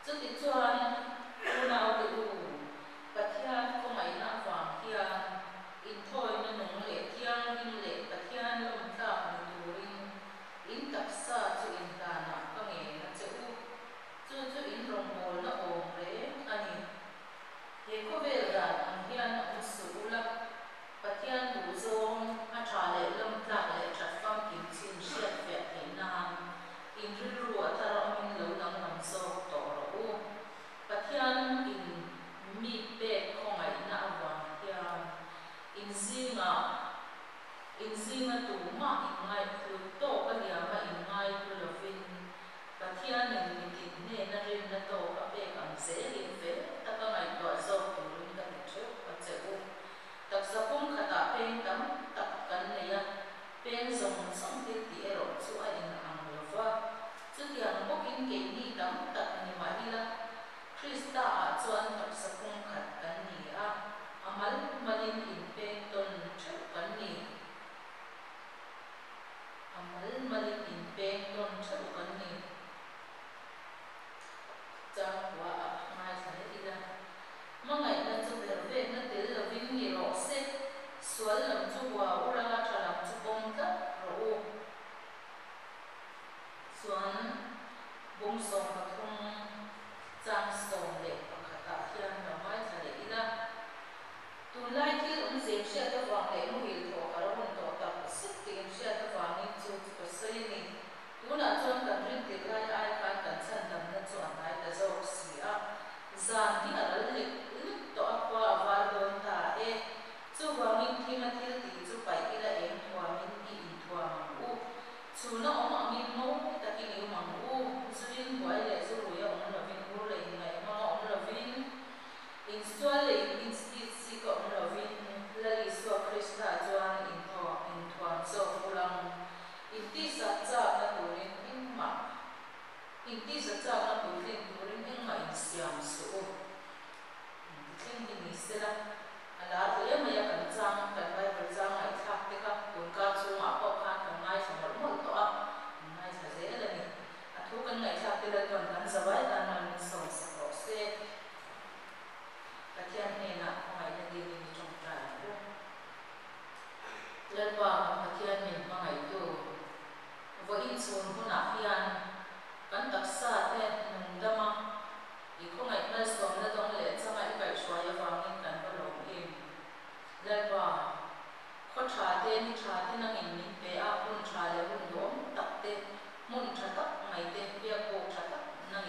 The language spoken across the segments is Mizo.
Chutichuan, unaute u, Pathian khawngaihna avang hian inthawina nung leh thianghlim leh Pathian lawmtlak ni turin in taksa chu inhlanah ka ngen a che u. Chu chu in rawngbawlna awm reng a ni. He khawvel dan ang hian awm suh ula, Pathian duhzawng a tha leh lawmtlak leh that famkim chin hriatfiah theih nan in rilru a thar awmin lo danglam zawk tawh rawh u. Pathian in mi pek khawngaihna avang hian in zingah in zinga tumah in ngaihhlut tawk a liama in ngaihlu lovin Pathianin mitin hnena rinna tawk a pek ang zelin fel taka ngaihtuah zawk turin ka ti theuh a che u. Taksa pum khatah peng tam tak kan nei a, peng zawng zawng thil tih erawh chu a in ang lo va. Chutiang bawkin keini tam tak ni mah ila, Krista ah chuan taksa pum khat kan ni a, a mal malin inpeng tawn theuh kan ni. A mal malin inpeng tawn theuh kan ni. Changkua ah ngaithla leh ila. Hmangaihna chu vervekna tel lovin ni rawh se, sual lam chu hua u ranga tha lam chu pawm tlat rawh u. Chuan bung 13 chang 11 ah hian lo ngaithla leh ila. Tunlai thil awmzem hriat avang leh muhil thawh har a hun tawh tak zet tih inhriat avangin chu chu ka sawi a ni. Tunah chuan kan rintirh lai ai khan kan chhandamna chu a hnai ta zawk si a, zan hi a ral lek lek tawh a khua a var dawn ta e. Chuvangin thima thil tih chu paih ila eng thuamin i inthuam ang u. Chhuna awm angin mawi takin i awm ang u. Zuin buai leh zu rui a awm lovin hur leh inngaih hmang a awm lovin, insual leh in institsik a awm lovin Lal Isua Krista chuan inthuam zawk ulang. Intihsak chakna turin engmah Intihsak chakna puitlin turin engmah insiam suh u. Intithleng hi ni sela, a lar hle mai a, kan chang, kan Bible chang ngaihthlak te kha tun kar chhungah pawh khan kan ngaithla mawlh mawlh tawh a, kan ngaithla zel a ni. A thu kan ngaihthlak te Lalpawn kan zavai tan mal min sawm sak rawh se. Pathian hnenah khawngaihna dilin i tawngtai ang u. Lalpa kan Pathian min hmangaihtu, vawiin chhun hunah hian kan taksa te nung dama i khawngaih malsawmna dawng leh changa i kaihhruai avangin kan va lawm em. Lalpa, khaw tha te, ni tha te nangin min pe a, hun tha leh hun duhawm tak te, hmun tha tak mai te, biakbuk tha tak nangin.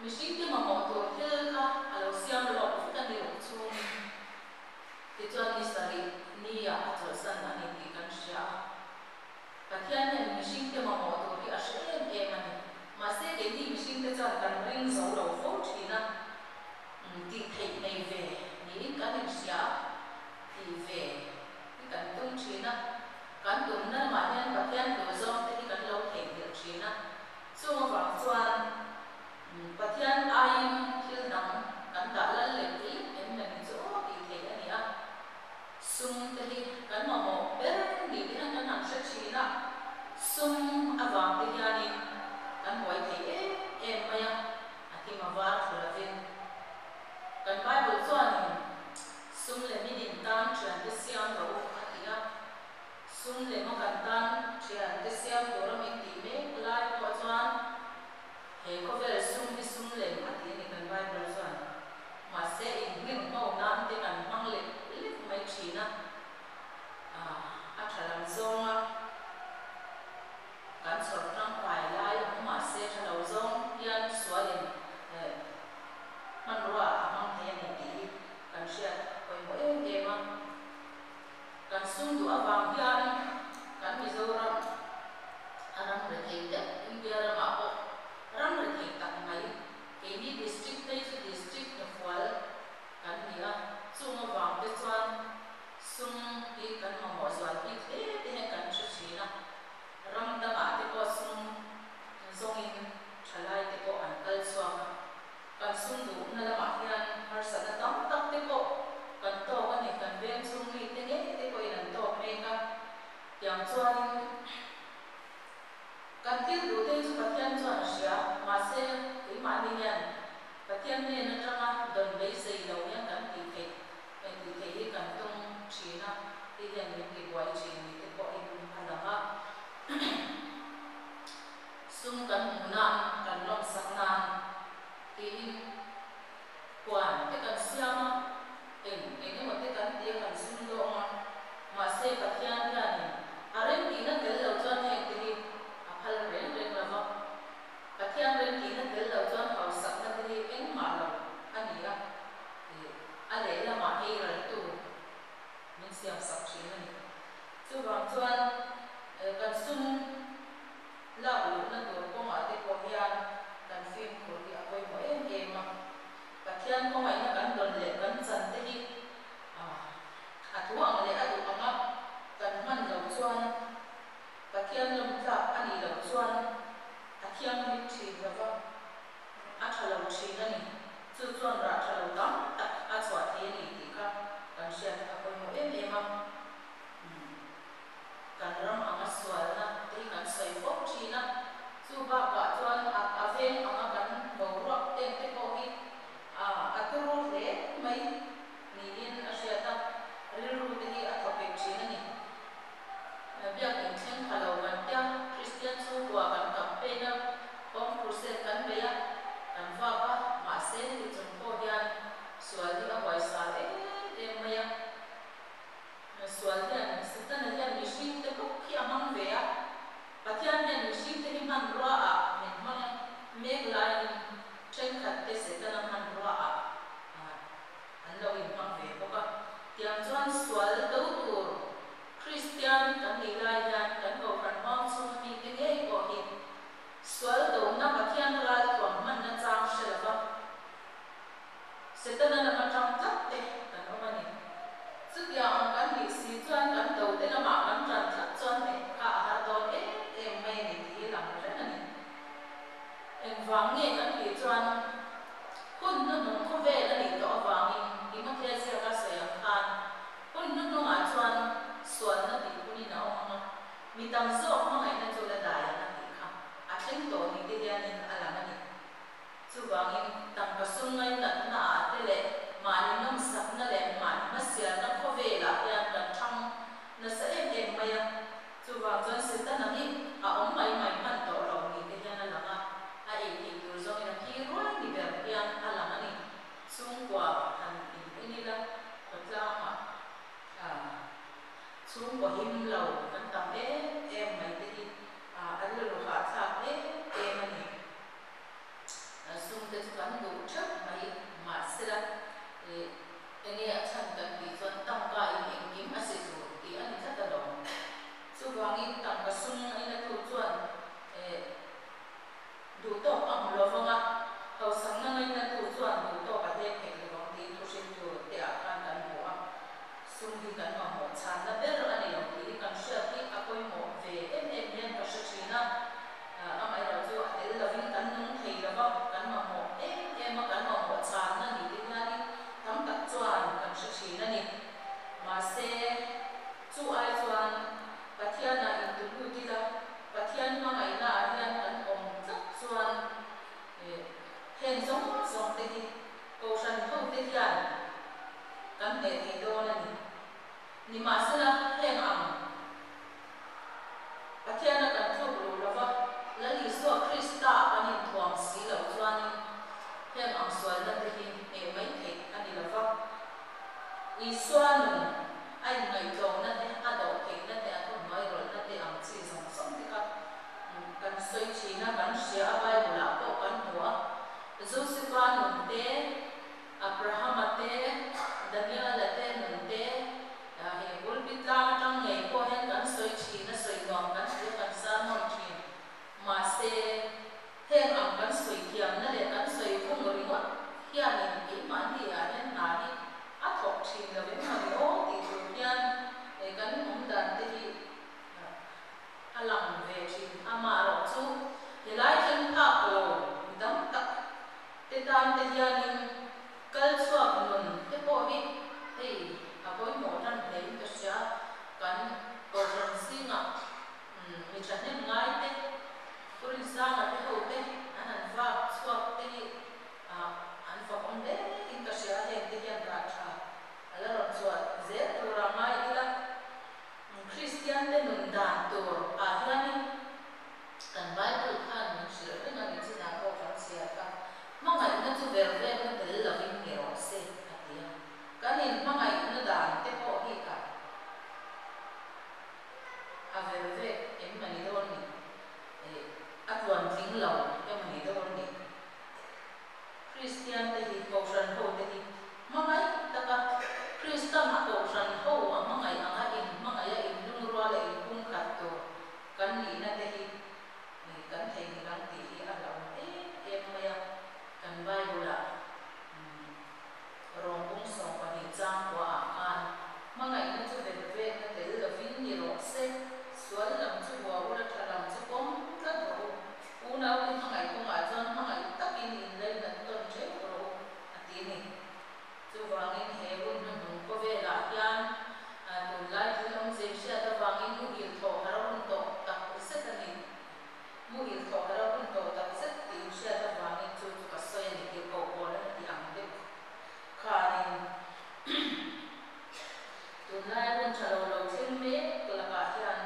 Mihringte mamawh tur thil kha a lo siam lawk vek a ni ruk chhungin. Tichuan ni sarih ni-ah a chawlhsan a ni tih kan hria a. Pathian hian mihringte mamawh tur hi a hre em em a ni. Mahse keini mihringte chuan kan ring zo lo fo thin a, tih theih nei ve niin kan inhria a, tih ve hi kan tum thin a. Kan tumna lamah hian Pathian tur zawng te hi kan lo theihnghilh thin a. Chung avang chuan Pathian aiin thil dang kan dah lal leh lek em la ni chu aw tih theih a ni a. Sum te hi kan mamawh ber ni te hian kan han hre thin a, sum avang te hianin kan buai thei em em mai a, a thim a var thlu lovin. Kan Bible chuanin sum lemin in tan thiante siam rawh u a ti a, sum lema kan tan thiante siam tura min tih mek lai pawh chuan he khawvel sum hi sum lem a ti a ni kan Bible chuan. Mahse inhming ho nan te kan hmang lek lek mai thin a, a tha lam zawnga kan chhawr tangkai lai awm mahse tha lo zawng hian sualin hmanrua a hmang thei a ni tih hi kan hriat pawimawh em em a. Kan sum duh avang hian kan Mizoram a ram rethei deuh India ramah pawh ram rethei tak mai Keini District phei chu District hnufual kan ni a, chung avang te chuan sum hi kan mamawh zual bik hle te hian kan hre thin a, ram dangah te pawh sum zawngin thalai te pawh an kal chhuak a, kan sum duhna lamah hian harsatna tam tak te pawh kan tawk a ni, kan veng chhung mi te ngei te pawhin an tawk mek a, tiang chuanin. Kan thil duh te chu Pathian chuan a hria, mahse keimahni hian Pathian hnen atanga dawn beisei lo hian kan tih theih eh tih theih hi kan tum thin a, hei hian min ti buai thin ni te pawhin a lang a. Sum kan hmuh nan, kan lawmsak nan tiin huan te kan siam a, eng eng emaw te kan ti a kan sum dawng a, mahse Pathian hianin a remtihna tel lo chuan heng te hi a phal reng reng lo va, Pathian remtihna tel lo chuan hausakna te hi engmah lo a ni a, ih a lehlamah ei raltu min siamsak thin a ni. Chuvang chuan kan sum lak luhna tur kawngah te pawh hian kan fimkhur hi a pawimawh em em a. Pathian khawngaihna kan dawn leh kan chan te hi a thu ang leh a duh anga kan hman loh chuan Pathian lawm tlak a nih loh chuan a thianghlim thin lo va, a tha lo thin a ni. Chu chuan rah tha lo tam tak a chhuah thei a ni tih kha kan hriat a pawimawh em em a. Kan ram anga sualna te hi kan sawi fo thin a, chu bakah chuan a veng anga kan boruak ten te pawh hi a turu hle mai niin a hriat a, rilru te hi a thawpek thin a ni. Biakin thleng pha lo kan tia, Kristian chhungkua kan campaign a, Home Crusade kan bei a, kan vak a, mahse heti chung pawh hian sual hi a huaisar em em mai a. Sual hian Setana hian mihringte bawk hi a hmang ve a, Pathian hian mihringte hi hmanrua ah min hmang mek laiin thenkhatte Setana hmanrua ah an lo inhmang ve bawk a. Tiang chuan sual do tur Kristian kan nih lai hian kan Kohhran huang chhung mite ngei pawh hi sual dona Pathian ralthuam hmanna chang hre lova, Setana lam atang tlat te kan awm a ni. Chutiang ang kan nih si chuan kan do te lamah kan tan tlat chuan hmeh kha a har dawn em em mai a ni tih hi lang reng a ni. Engvang nge kan tih chuan hun hnuhnung khawvel a nih tawh avangin Timothea ziaka sawi ang khan hun hnuhnungah chuan sualna tih hunin a awm ang a, mi tam zawk hmangaihna chu la dai ang a tih kha a thleng tawh ni te hianin a lang a ni. Chuvangin, tangka sum ngainatna ah te leh mahni nawmsakna leh mahni hmasialna khawvelah hian kan thang nasa em em mai a. Chuvang chuan Setana hi a awm mai mai hman tawh lo ni te hian a lang a, a ei theih tur zawngin a phi ruai ni ber hian a lang a ni. Chhungkua han in en ila, khawtlangah chhungkua him lo kan tam em em mai. te chu kan duh theuh mai. Mahsela, ih, enge a chhan kan tih chuan tangka in engkim a si tur tih a ni tlat alawm. Chuvangin tangka sum ngaina tu chuan, eh, duh tawk a hmu lo vang a, hausakna ngaina tu chuan duh tawk a hlep hek lo vang tih thuhrilh tur te ah khan kan hmu a. Sum hi kan mamawh chhanna ber a ni lo tih hi kan hriat hi a pawimawh ve em em hian ka hre thin a. Amaherawh chu a tel lovin kan nung thei lo va, kan mamawh em em a, kan mamawh chhanna ni te hianin tam tak chuan kan hre thin a ni. Mahse, chu ai chuan Pathianah intulut ila, Pathian hmangaihnaah hian kan awm tlat chuan heng zawng zawng te hi Kohhran hote hian kan hneh thei dawn a ni. Nimahsela, heng ang Pathiana kan tluk luh lova, Lal Isua Krista a kan inthuam si loh chuanin heng ang sualna te hi hneh mai theih a ni lova. Isua nun a inngaihtlawmna te, a dawh theihna te, a thawmhnuai rawlhna te ang chi zawng zawng te kha kan sawi thin a, kan hria a, Bible-ah pawh kan hmu a. Josefa nun te, Abrahama te, Daniela te nun te, he pulpit tlang atang ngei pawh hian kan sawi thin a, sawi nuam kan ti a, kan sermon thin. Mahse, heng ang kan sawi thiamna leh kan sawi vung ringawt hianin keimahni ah hian hna hi a thawk thin lo em mawni aw tih tur hian kan awm dan te hi A lang ve thin. Amaherawh chu helai thleng phak lo mi tam tak te tan te hianin kal chhuak nun te pawh hi hei a pawimawh tan hlein ka hria. Kan Kohhran zingah mi thahnem ngai te, Pu Rinsanga te ho te an han vak chhuak te hi an fakawm hle in ka hria. Heng te hian rah tha a la rawn chhuah zel tura ngai ila. Kristian te nun dan tur ah hianin kan Bible khan min hrilh reng a ni chinah pawh kan chhiar kha, hmangaihna chu ver vekna tel lovin ni rawh se a ti a. Kan inhmangaihna dan te pawh hi kha a ver vek em a ni dawn ni? Ih, a tluan tling lo em a ni dawn ni? Kristian te hi Kohhran ho te hi hmangaih taka Kristan a Kohhran ho a hmangaih anga in hmangaih a in lungrual a in pumkhat tur kan nihna te hi kan theihnghilh ang tih hi a hlauhawm em em mai a. Kan Bible ah Rom bung 12 chang kua ah khan hmangaihna chu vet vetna tel lovin ni rawh se, sual lam chu hua ula tha lam chu pawm tlat rawh u. Unaute hmangaih kawngah chuan hmangaih takin inlainat tawn theuh rawh u, a ti a ni. Chuvangin he hun hnuhnung khawvelah hian tunlai thil awmzia hriat avangin muhil thawh har hun tawh tak zet a ni. Muhil thawh har hun tawh tak zet tih inhriat avangin chu chu ka sawi a ni tih koh pawl a ti ang deuh khanin tunlai hun tha lo lo thleng mek lakah hian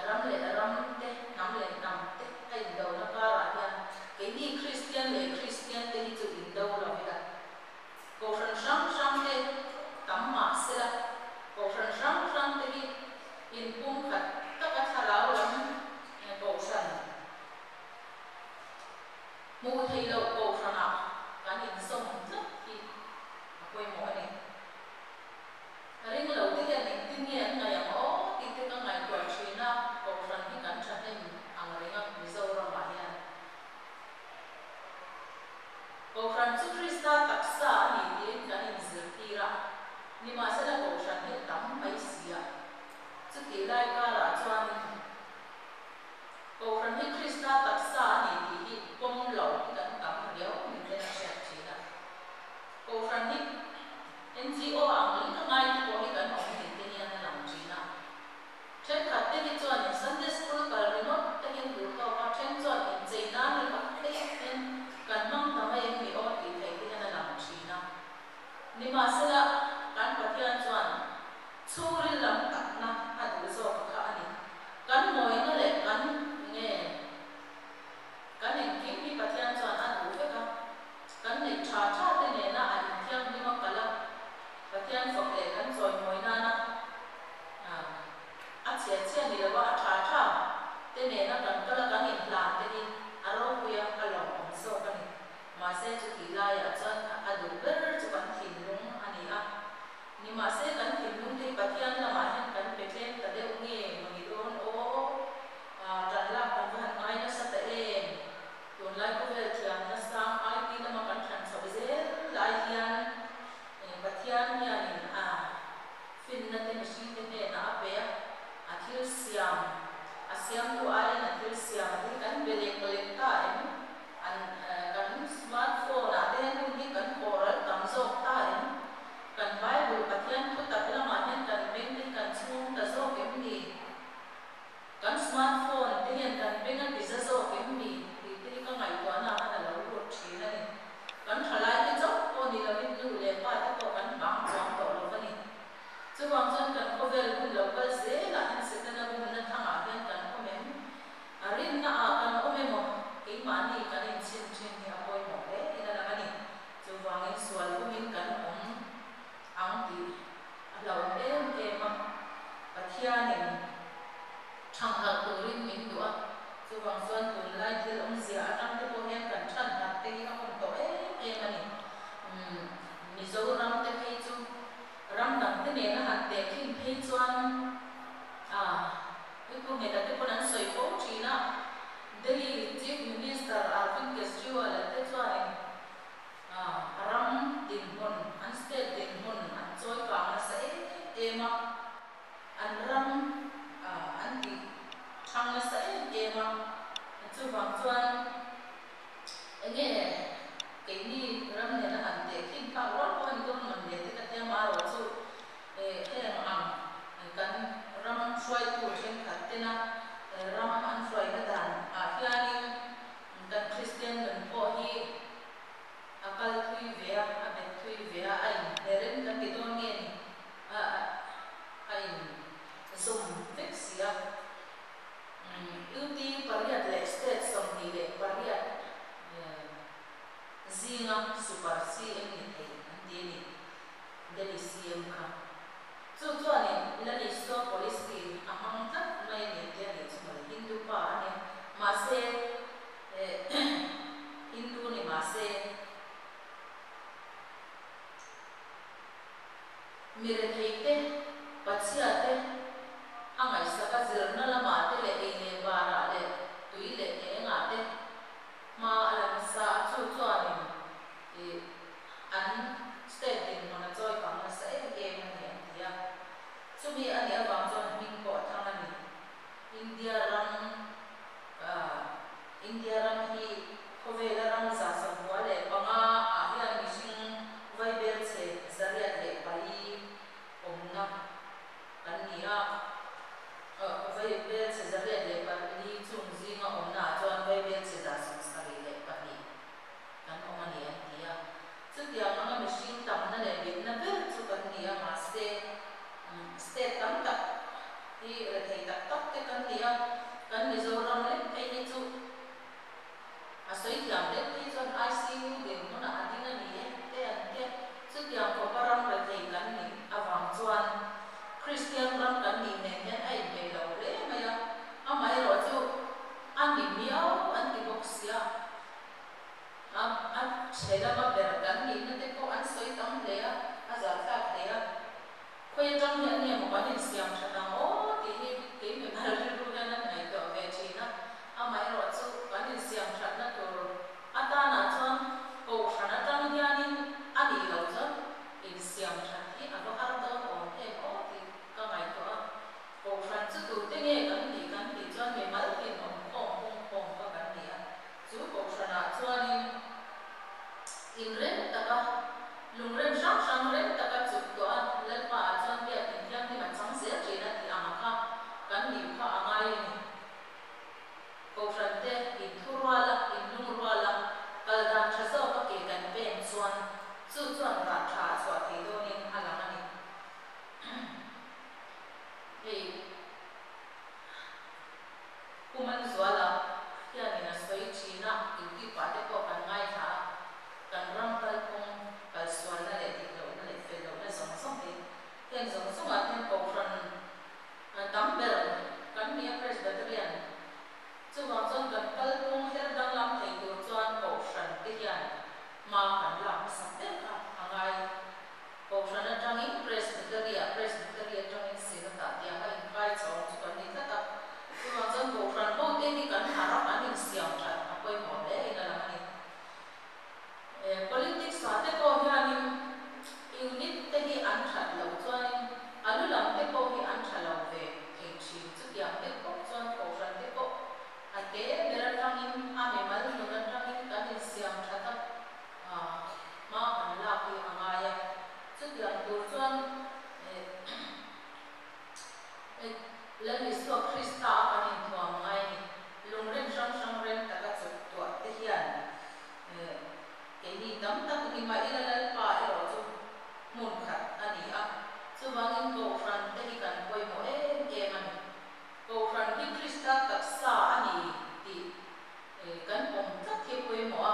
Ram leh ram te, hnam leh hnam te a indona karah hian keini Kristian leh Kristian te hi chu indo lo ila. Kohhran hrang hrang te tam mah sela, kohhran hrang hrang te hi inpumkhat taka thlarau lam kohhran hmuh theih loh kohhranah kan inzawm tlat hi a pawimawh a ni. Ka ring lo te hian engtin nge an ngaih ang aw tih te ka ngaihtuah thin a, Kohhran hi kan thahnem ang reng a Mizoramah hian. Kohhran chu Krista taksa a ni tiin kan inzirtir a, nimahsela Kohhran hi a tam mai si a. Chutih lai karah chuanin Kohhran hi Krista taksa a ni tih hi pawm lo hi kan tam riau ni ten a hriat thin a. Kohhran hi NGO ang lek a ngai te pawh hi kan awm ni te hian a lang thin a. Thenkhat te hi chuanin Sunday School kal ringawt te hian duh tawk a, then chuan inchei nan ringawt te hian kan hmang ta mai em ni aw tih theih te hian a lang thin a. Nimahsela, kan Pathian chuan chhungril lam takna a duh zawk a kha a ni. Kan mawina leh kan nge kan engkim hi Pathian chuan a duh vek a. Kan neih tha tha te nena a inthianghlim a kal a, Pathian fak leh kan chawimawi nana a chhia chhia ni lova a tha tha te nena kan kal a kan inhlan te hi a ropui a. Chhe lama ber kan nihna te pawh an sawi tam hle a, a zahthlak hle a. Khawi atang hian nge maw kan insiam that ang aw tih hi kei mimal rilru hian an ngaihtuah ve thin a, amaherawhchu kan insiam thatna tur atanah chuan kohhran atang hianin a nih loh chuan insiam that hi a va har dawn awm em aw tih ka ngaihtuah a. Kohhran chu tute nge kan nih kan tih chuan mimal tin awmkhawm pungkhawm kha kan ni a. Chu kohhranah chuanin inrem taka, lungrem hrang hrang rem taka chuk tawh a, Lalpaah chuan biak inthianghlim a chang zel thin a tih ang kha kan nih kha a ngai a ni. Kohhrante inthuruala, inlungruala, kal dan tha zawka ke kan pen chuan chu chuan rah tha a chhuah thei dawnin a lang a ni. Hei. Pu Manzuala hianin a sawi thin a, YouTube ah te pawh kan ngaithla a, kan ram kalphung, kalsualna leh dik lohna leh fel lohna zawng zawng hi heng zawng zawngah hian Kohhran tam ber kan ni a Presbyterian. Chuvang chuan kan kalphung her danglam thei tur chuan Kohhran te hian hma kan lak hmasak ber kha a ngai. Kohhran atangin Presbytery-ah, Presbytery atangin Synod-ah tiang a inkai chhawng chu kan ni tlat a. Chuvang chuan Kohhran hote hi kan harh a, kan insiam that a pawimawh hle in a lang a ni. Politics-ah te pawh hianin unit te hi an that loh chuanin a lu lam te pawh hi an tha lo ve thei thin. Chutiang te bawk chuan Kohhran te pawh a te ber atangin a mimal nun atangin kan insiam that a. Hma kan lak hi a ngai a, chutiang tur chuan Lal Isua Krista a kan inthuam ngai a ni. Lungrem hrang hrang rem taka chuk tuah te hian keini tam tak ni mah ila Lalpa erawh chu hmun khat a ni a, chuvangin Kohhran te hi kan pawimawh em em a ni. Kohhran hi Krista taksa a ni tih Kan pawm tlat hi pawimawh a,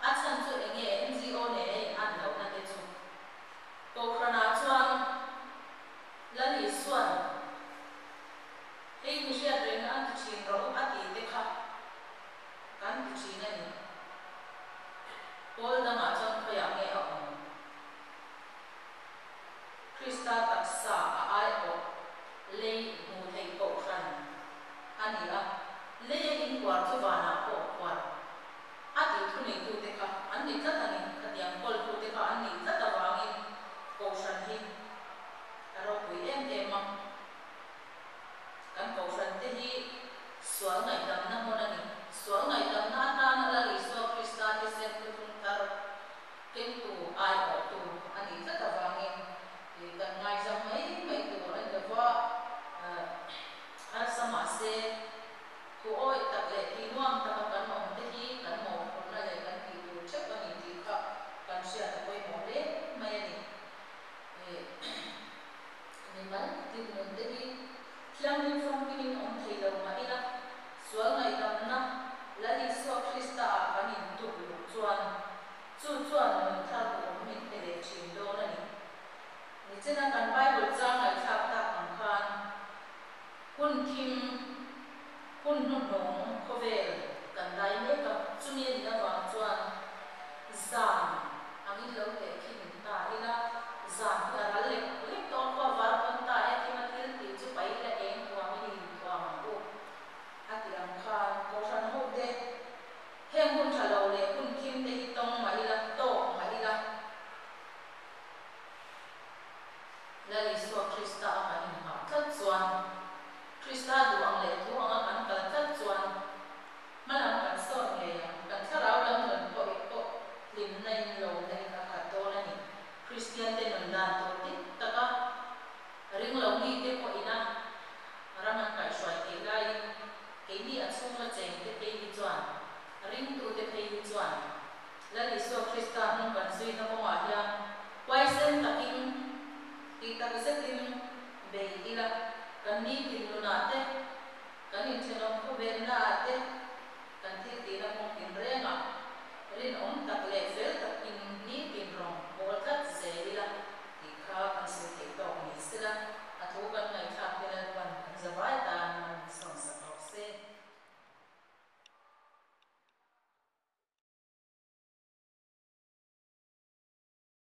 a chhan chu eng nge NGO nen a in an lohna te chu? Kohhranah chuan Lal Isua'n hei mi hriat reng an ti thin rawh u a tih te kha kan ti thin a ni. Pawl dangah chuan khawiah nge a awm? Krista taksa a aiawh lei hmuh theih kohhran a ni a, leia inkuar chu vanah pawh khuar a tih thuneitute kha an ni tlat a ni. Khatiang kawltute kha an nih tlat avangin kohhran hi a ropui em em a. Kan kohhrante hi sual ngaihdamna hmun a ni. Sual ngaihdamna atana Lal Isua Krista thisen thuthlung thar kengtu aiawhtu a nih tlat avangin kan ngaizam mai mai tur a ni lo va. Harsa mahse, thu awih tak leh tih nuam taka kan awm te hi kan mawhphurhna leh kan tih tur theuh a ni tih kha kan hriat a pawimawh hle mai a ni. Mimal dinhmun te hi thianghlim famkimin awm thei lo mah ila, sual ngaihdamna Lal Isua Krista ah kan intuk luh chuan chu chuan nun thar duhawm min pe leh thin dawn a ni. Nichina kan Bible chang ngaihthlak tak ang khan hun thim, hun hnuhnung khawvel kan dai mek a, chumi a nih avang chuan zan angin lo tehkhin ta ila, zan hi a ral lek lek tawh a, khua var dawn ta e, thim a thil tih chu paih ila eng thuamin i inthuam ang u a ti ang khan Kohhran hote heng hun tha lo leh hun thim te hi tawng mah ila, tawk mah ila, Lal Isua Krista a kan inhah tlat chuan, Krista duh ang leh thu anga kan kal tlat chuan hmalam kan sawn ngei ang. Kan thlarau lam nun pawh i pawh hlimna in lawmna in a khat dawn a ni. Kristian te nun dan tur dik taka ringlo mite pawh ina ram an kaihhruai theih laiin keini a chhunga chengte phei hi chuan, ringtute phei hi chuan Lal Isua Krista hnung kan zuina kawngah hian huaisen takin tih tak zetin bei ila, kan nitin nunah te, kan inthenawm khawvennaah te, kan thil tihna kawng tinrengah rinawm taka.